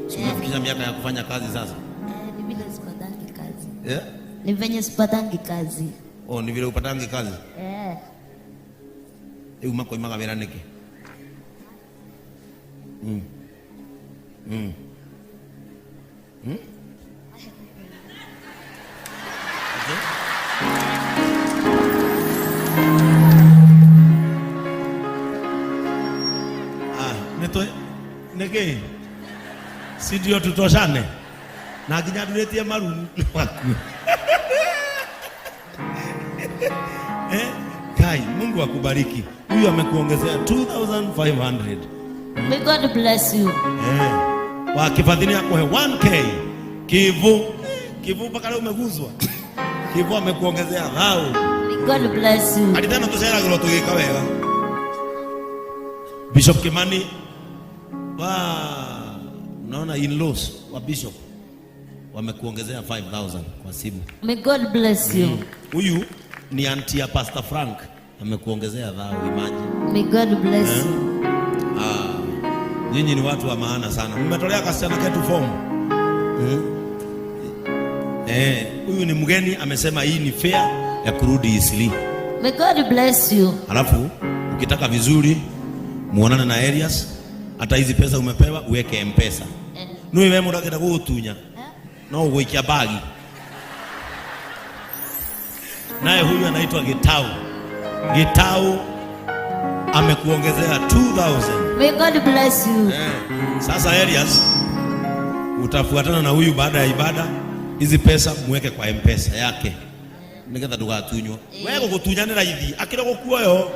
Si umefikisha miaka ya kufanya kazi sasa? Eh, ni vile sipatangi kazi. Eh? Ni venye sipatangi kazi. Oh, ni vile upatangi kazi. Eh, Rĩu makoimaga wĩra nĩkĩ? Mm. Mm. Mm? Okay. Ah, nĩtũ nĩkĩ? Si ndio tutoshane? Na nginya ndurĩtie maru waku. Eh? Kai, Mungu akubariki. Huyu amekuongezea 2500. May God bless you. Eh. Wa kifadhili akuhe 1K. Kivu. Kivu mpaka leo umeguzwa. Kivu amekuongezea dhau. May God bless you. Hadi tena tuceragĩrwo tũgĩka wega. Bishop Kimani wa unaona in-laws wa Bishop wamekuongezea 5000 kwa simu. May God bless you. Huyu ni auntie ya Pastor Frank amekuongezea dhau, imagine. May God bless you. Ah, nyinyi ni watu wa maana sana. Mmetolea kasichana ketu fomu. Hmm? Eh, huyu ni mgeni amesema hii ni fair ya kurudi Isli. May God bless you. Alafu ukitaka vizuri muonane na Elias, hata hizi pesa umepewa uweke M-Pesa. Eh. Nui wewe mũndũ gũgũtunya no ũgũikia bagi. Naye huyu anaitwa Gitau. Gitau amekuongezea 2000. May God bless you. Eh, sasa Elias utafuatana na huyu baada ya ibada, hizi pesa muweke kwa M-Pesa yake nigetha ndugatunywo. We gugutunya nĩ raithi akĩrĩ gũkuoyo.